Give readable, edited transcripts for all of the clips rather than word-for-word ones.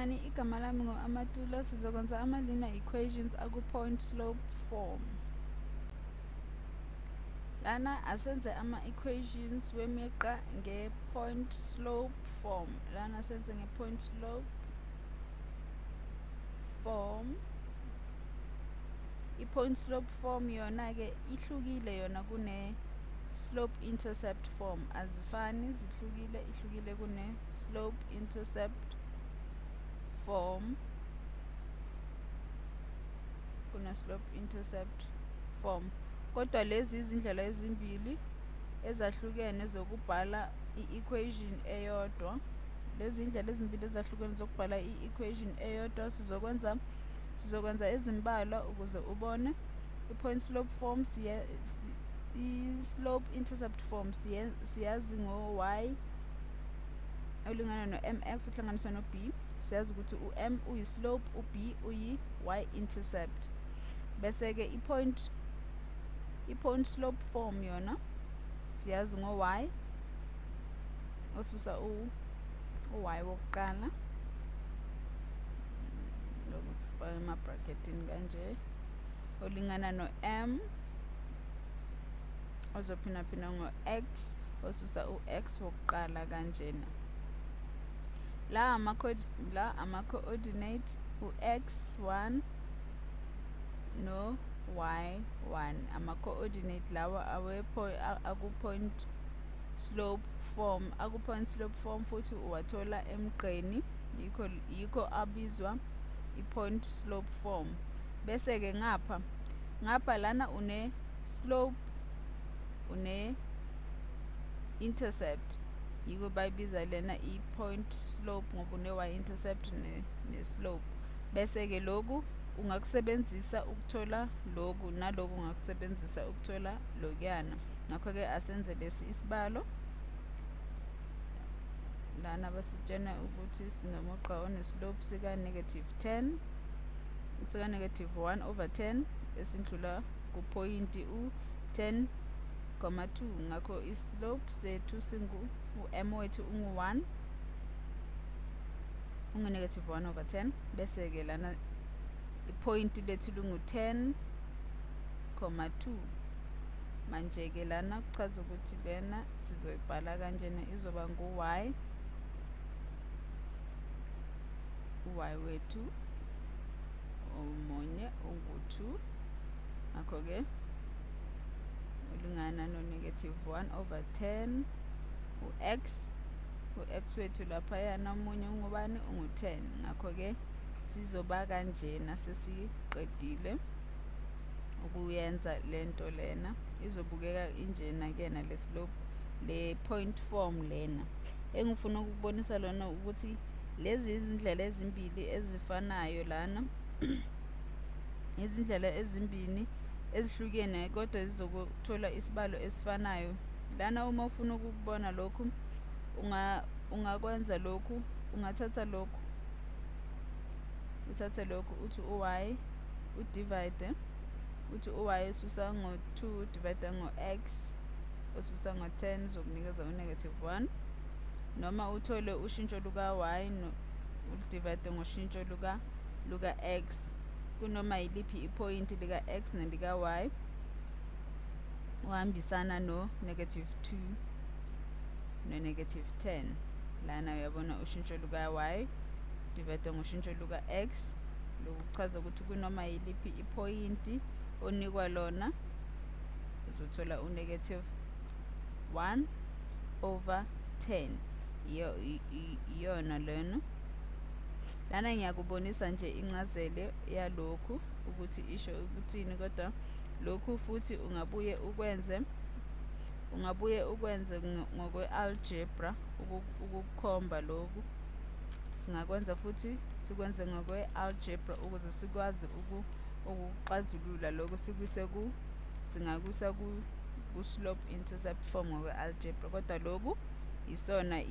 Sanibonani, igama lami ngu-Amatula. Sizokwenza ama-linear equations aku-point slope form. Lana asenze ama-equations wemigqa nge-point slope form. Lana senze nge-point slope form. I-point slope form yona-ke ihlukile yona kune-slope intercept form. Azifani, zihlukile, ihlukile kune-slope intercept form. Kune-slope intercept form. Kodwa lezi izindlela ezimbili ezahlukene zokubhala i-equation eyodwa. Lezi indlela ezimbili ezahlukene zokubhala i-equation eyodwa sizokwenza ezimbalwa ukuze ubone. I-point slope form i-slope intercept form siyazi ngo-y olingana no-mx uhlanganiswa no-b. Siyazi ukuthi u-m uyi-slope, u-b uyi-y intercept. Bese-ke i-point slope form yona siyazi ngo-y osusa u-y wokuqala ngokuthi ufake ema-bracketini kanje, olingana no-m ozophindaphinda ngo-x osusa u-x wokuqala kanjena. La ama-coordinate u-x1 no-y1, ama-coordinate lawa aku-point slope form, aku-point slope form futhi uwathola emgqeni, yikho abizwa i-point slope form. Bese-ke ngapha lana une slope, une intercept, yiko bayibiza lena i-point slope ngoba une y intercept ne slope. Bese-ke lokhu ungakusebenzisa ukuthola lokhu, naloku ungakusebenzisa ukuthola lokuyana. Ngakho-ke asenze lesi isibalo. Lana basitshena ukuthi sinomugqa one-slope sika negative 10, sika negative 1 over 10 esindlula kuphoyinti u-10,2. Ngakho i-slope sethu singu u-m wethu ungu-1, ungu-negative 1 over 10. Bese-ke lana iphoyinti lethu lingu-10,2. Manje-ke lana kuchaza ukuthi lena sizoyibhala kanjena, izoba ngu-y, u-y wethu omunye ungu-2, ngakho-ke ulingana no-negative 1 over 10. U-x wethu laphayana omunye ungubani? Ungu-10. Ngakho-ke sizoba kanjena sesiqedile ukuyenza lento lena. Izobukeka injena kena le slope, le point form lena. Engifuna ukubonisa lona ukuthi lezi izindlela ezimbili ezifanayo lana, izindlela ezimbili ezihlukene kodwa zizokuthola isibalo esifanayo. Lana uma ufuna ukubona lokhu, ungakwenza lokhu, ungathatha lokhu, uthathe lokhu uthi u-y udivide, uthi u-y ususa ngo-2 divide ngo-x ususa ngo-10 uzokunikeza u-negative 1, noma uthole ushintsho luka-y ulidivide ngoshintsho luka-x kunoma yiliphi iphoyinti lika-x nelika-y uhambisana no-negative 2 no-negative 10. Lana uyabona ushintsho luka-y divide ngoshintsho luka-x, lokuchaza ukuthi kunoma yiliphi iphoyinti onikwa lona uzothola u-negative 1 over 10. Iyona lena. Lana ngiyakubonisa nje incazelo yalokhu ukuthi isho ukuthini, kodwa lokhu futhi ungabuye ukwenze ngokwe-algebra ukukhomba lokhu. Singakwenza futhi sikwenze ngokwe-algebra ukuze sikwazi ukuxazulula lokhu, sikuse singakusa ku-slope intercept form ngokwe-algebra, kodwa lokhu isona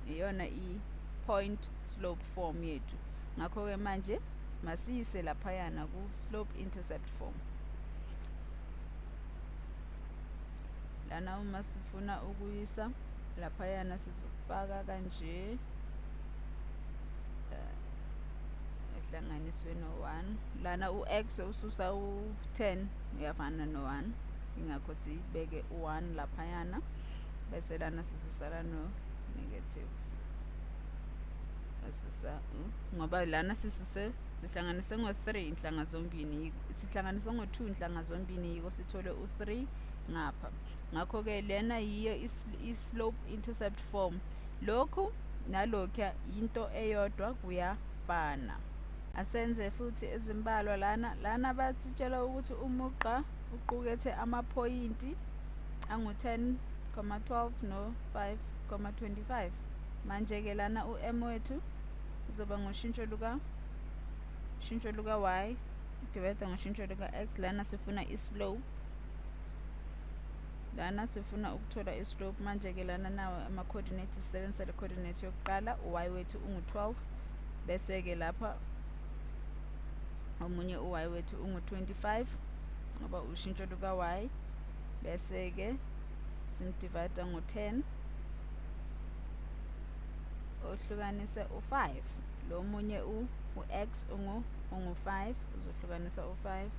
iyona i-point slope form yethu. Ngakho-ke manje masiyise laphayana ku-slope intercept form. Lana uma sifuna ukuyisa laphayana sizofaka kanje, Ohlanganiswe no-1. Lana u-x ususa u-10 uyafana no-1, ingakho sibeke u-1 laphayana. Bese lana sizosala no-negative osusa ngoba lana sisuse sihlanganise ngo-3 inhlanga zombini, sihlanganise ngo-2 inhlanga zombini, yiko sithole u-3 ngapha. Ngakho-ke lena yiyo i-slope intercept form. Lokhu nalokhuya into eyodwa, kuyafana. Asenze futhi ezimbalwa lana. Lana basitshela ukuthi umugqa uqukethe amaphoyinti angu-10, 12 no-5, 25. Manje-ke lana u-m wethu uzoba ngoshintsho luka y divide ngoshintsho luka x. Lana sifuna i-slope, lana sifuna ukuthola i-slope. Manje-ke lana nawo ama-coordinates, sisebenzisa le coordinate yokuqala, u-y wethu ungu-12, bese-ke lapha omunye u-y wethu ungu-25 ngoba ushintsho luka-y, bese-ke simdivida ngo-10 ohlukanise u-5. Lo munye u-x ungu-5, uzohlukanisa u-5,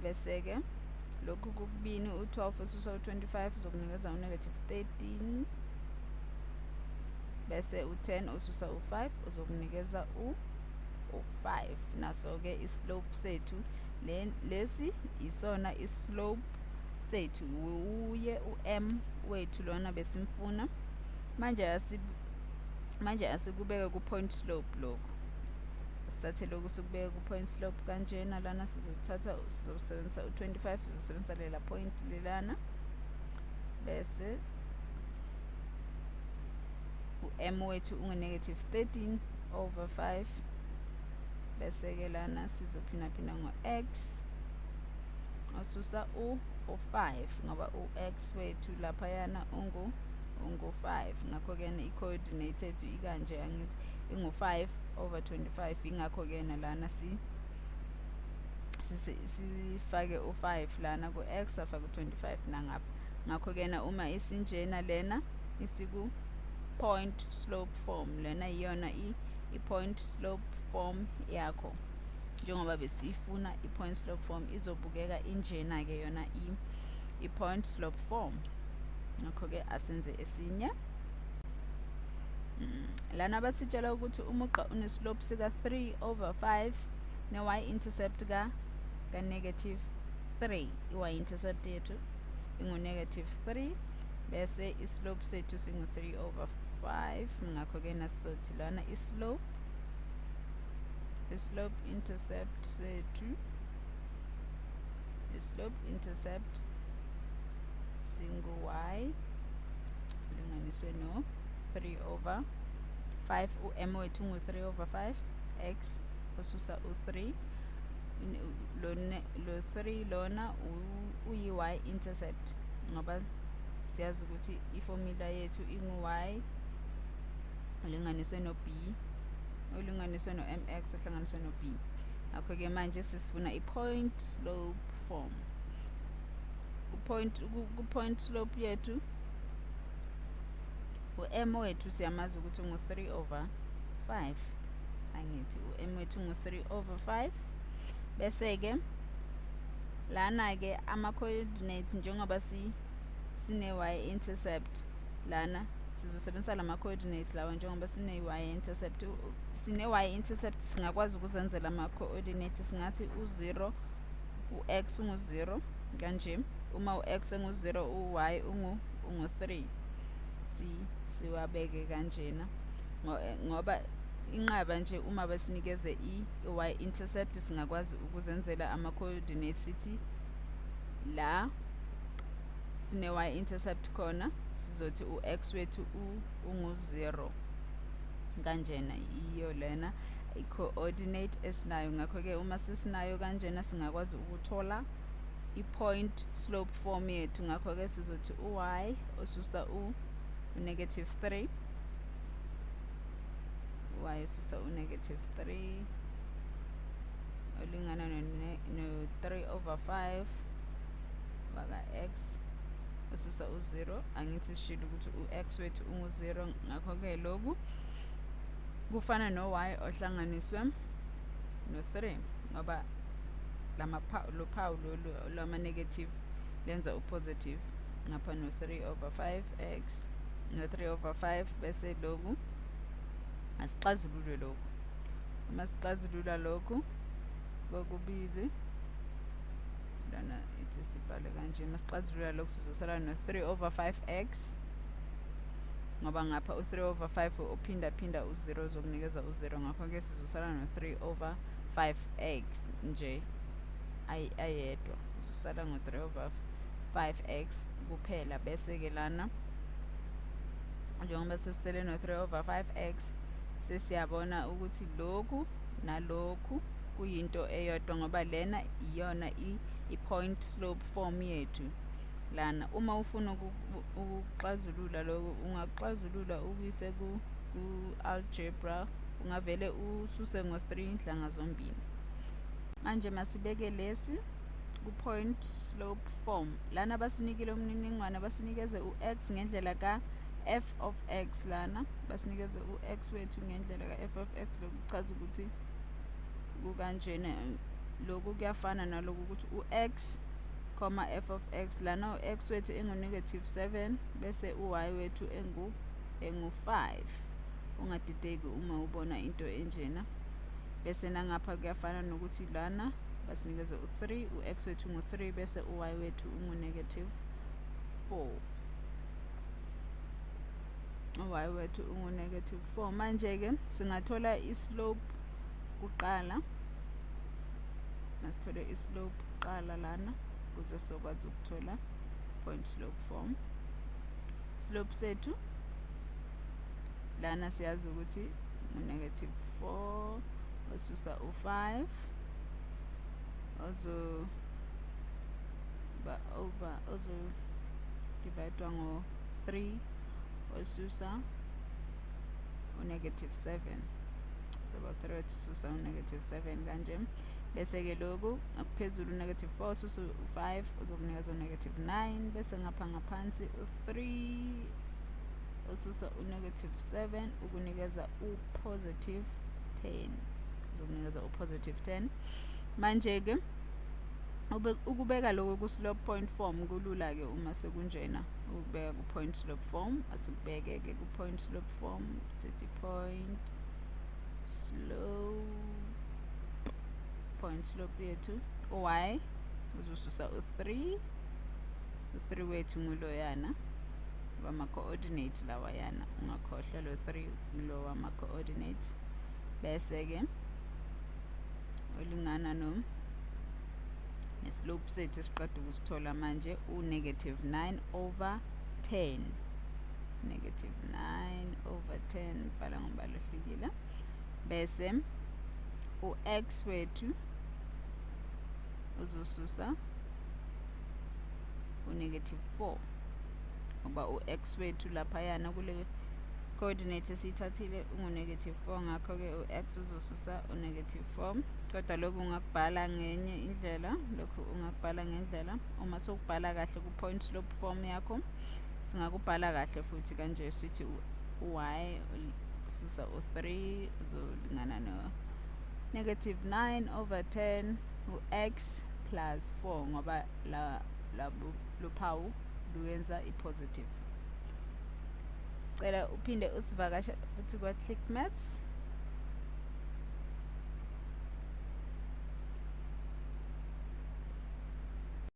bese-ke lokhu kokubini, u-12 ususa u-25 uzokunikeza u-negative 13, bese u-10 ususa u-5 uzokunikeza u-5. Naso-ke i-slope sethu lesi, isona i-slope sethu, uye u-m wethu lona besimfuna. Manje asikubeke ku-point slope lokhu, sithathe lokhu sikubeke ku-point slope kanjena. Lana sizothatha, sizosebenzisa u-25, sizosebenzisa lela point lelana, bese u-m wethu ungu-negative 13 over 5, bese-ke lana sizophindaphinda ngo-x osusa u-5 ngoba u-x wethu laphayana ungu-5. Ngakho-ke i-coordinate yethu ikanje, angithi ingu-5 over 25? Ingakho-ke lana sifake u-5 lana ku-x, afake u-25 nangapha. Ngakho-ke uma isinjena lena, isiku-point slope form. Lena iyona i-point slope form yakho njengoba besiyifuna. I-point slope form izobukeka injena-ke yona i-point slope form. Ngakho-ke asenze esinye. Lana basitshela ukuthi umugqa une-slope sika-3 over 5 ne-y-intercept ka-negative 3. I-y-intercept yethu ingu-negative 3, bese i-slope sethu singu-3 over 5. Ngakho-ke nasizothi lana i-slope intercept sethu, i-slope intercept singu-y linganiswe no-3 over 5, u-m wethu ungu-3 over 5 x osusa u-3. Lo 3 lona uyi-y intercept ngoba siyazi ukuthi ifomula yethu ingu-y ulinganiswe no-b, ulinganiswe no-mx ohlanganiswe no-b. Ngakho-ke manje sesifuna i-point slope form. Point ku-point slope yethu, u-m wethu siyamazi ukuthi ungu-3 over 5, angithi u-m wethu ungu-3 over 5? Bese-ke lana-ke ama-coordinates, njengoba sine-y intercept lana, sizosebenzisa lama-coordinates lawa. Njengoba sine-y intercept, sine-y intercept, singakwazi ukuzenzela ama-coordinates. Singathi u-0, u-x ungu-0 kanje. Uma u-x engu-0, u-y ungu-3. Siwabeke kanjena ngoba inqaba nje uma besinikeze i-y intercept, singakwazi ukuzenzela ama-coordinates. Sithi la sine-y intercept khona, sizothi u-x wethu ungu-0 kanjena. Iyo lena i-coordinate esinayo. Ngakho-ke uma sesinayo kanjena, singakwazi ukuthola i-point slope form yethu. Ngakho-ke sizothi u-y osusa u-negative 3, y osusa u-negative 3 olingana no-3 over 5 waka-x osusa u-0. Angithi sishilo ukuthi u-x wethu ungu-0? Ngakho-ke lokhu kufana no-y ohlanganiswe no-3, ngoba lo phawu lolu lwama-negative lenza u-positive. Ngapha no-3 over 5x no-3 over 5, bese lokhu asixazulule lokhu. Uma sixazulula lokhu kokubili lana, ithi sibhale kanje. Uma sixazulula lokhu, sizosala no-3 over 5x, ngoba ngapha u-3 over 5 uphinda phinda u-0 uzokunikeza u-0. Ngakho-ke sizosala no-3 over 5x nje ayedwa, sizosala ngo-3 over 5x kuphela. Bese-ke lana, njengoba sesisele no-3 over 5x, sesiyabona ukuthi lokhu nalokhu kuyinto eyodwa, ngoba lena iyona i-point slope form yethu lana. Uma ufuna ukuxazulula lokhu, ungaxazulula ukuyise ku-algebra, ungavele ususe ngo-3 inhlanga zombili. Manje masibeke lesi ku-point slope form. Lana basinikile umniningwane, basinikeze u-x ngendlela ka-f of x. Lana basinikeze u-x wethu ngendlela ka-f of x. Lokhu kuchaza ukuthi kukanjena, lokhu kuyafana naloku ukuthi u-x comma f of x. Lana u-x wethu engu-negative 7, bese u-y wethu engu-5. Ungadideki uma ubona into enjena. Bese nangapha kuyafana nokuthi lana basinikeze u-3, u-x wethu ungu-3, bese u-y wethu ungu-negative 4, u-y wethu ungu-negative 4. Manje-ke singathola i-slope kuqala. Masithole i-slope kuqala lana ukuze sizokwazi ukuthola point slope form. Slope sethu lana siyazi ukuthi ngu-negative 4 osusa u-5 ozoba over ozo-divide-wa ngo-3 osusa u-negative 7, zoba 3 osusa u-negative 7 kanje. Bese-ke lokhu okuphezulu, u-negative 4 ususa u-5 uzokunikeza u-negative 9, bese ngapha ngaphansi u-3 ususa u-negative 7 ukunikeza u-positive 10, uzokunikeza u-positive 10. Manje-ke ukubeka lokhu ku-slope point form kulula-ke. Uma sekunjena, ukubeka ku-point slope form, asikubeke-ke ku-point slope form. Sithi point slope, point slope yethu, u-y uzosusa u-3, u-3 wethu nguloyana wama-coordinate lawayana, ungakhohlwa, lo 3 ilo wama-coordinates, bese-ke olingana no ne-slope sethu esiqeda ukusithola manje, u-negative 9 over 10, negative 9 over 10, bhala ngombala ohlukile. Bese u-x wethu uzosusa u-negative 4, ngoba u-x wethu laphayana kule coordinate esiyithathile ungu-negative 4. Ngakho-ke u-x uzosusa u-negative 4. Kodwa lokhu ungakubhala ngenye indlela, lokhu ungakubhala ngendlela, uma sokubhala kahle ku-point slope form yakho, singakubhala kahle futhi kanje, sithi u-y susa u-3 uzolingana no negative 9 over 10 u-x plus 4, ngoba la labo luphawu luyenza i-positive. Sicela uphinde usivakashe futhi kwa-Click Maths.